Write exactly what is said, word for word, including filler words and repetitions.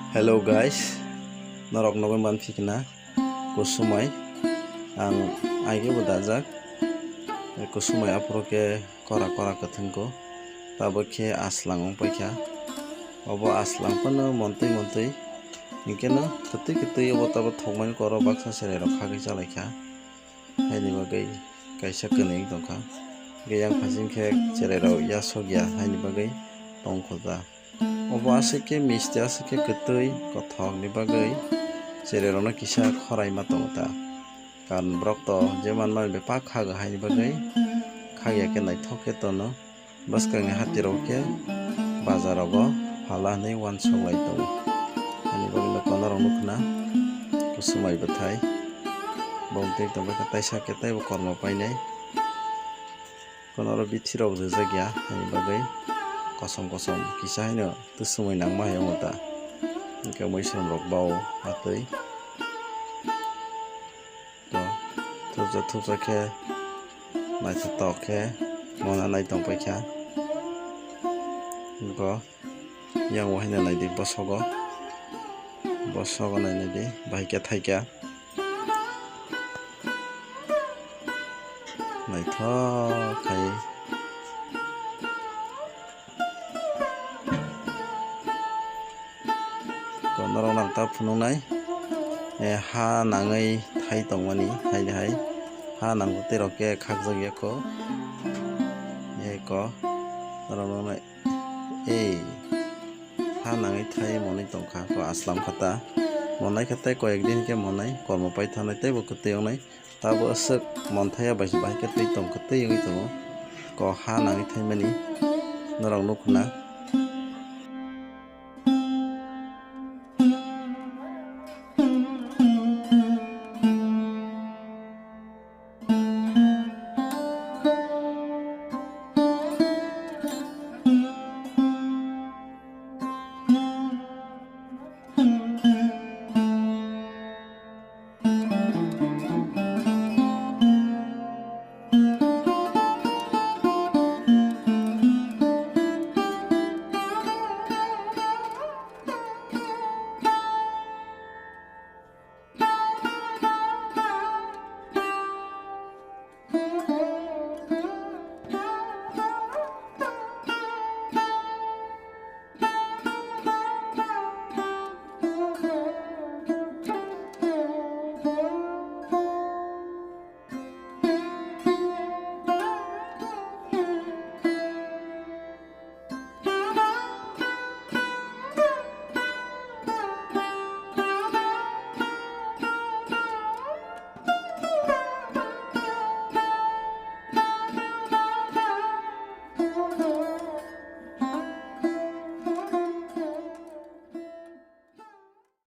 Hello guys, norok nogwi manphi khna kusumai. Ang aigwi bo dajak. Kusumai aphuru khe kora kora kwthwngko. Tabuk khe aslang wng paikha. Obo aslang phano montwi montwi hinkhe no kwtwi kwtwi obo tabuk thokmani koro baksa cherai rok khagwi chalaikha. Haini bagwi kaisa kwnwi wng tongkha. Hinkhe yang phasing khe cherai rok yasok ya haini bagwi tongkho da. Obo aswk khe misti, aswk khe kwtwi, kothokni bagwi cherai rokno kisa khorai ma tongo ta. Karon borok to je manmani bai pak khago haini bagwi khagya khe naithok khe tono. Bwskangni hati rok khe bazar rogo phala hinwi uansuk lai tongo. Haini bagwi no kono rok nukna kusumai bwthai. Bongtwi tongbai khe taisa khe teibo kormo painai. Kono oro bithi rok rijak ya, haini bagwi kosom kosom kisa haino tusumui nangma hai omo ta. Hinkhe muisum rok bao atwi. To thupsa thupsa khe naithotok khe mona nai tong paikha. Hinkhe yang o haino naidi bosogo, bosogo nainai di bahai khe thaikha. Naithok khai. Ko norok nang ta phunuknai. Eh, ha nangwi thai tongmani, haini hai. Ha nangwi tei rok khe khakjak ya ko. Eh, ko. Norok nuknai. Ei. Ha nangwi thai monwi tongkha ko aslam kha ta. Monai kha tei koyek din khe monai, kormo pai thanai tei bo kwtwi wngnai. Tabo aswk monthai ya bai se bahai khe twi tong khe twi wngwi tongo. Ko ha nangwi thaimani norok nukna.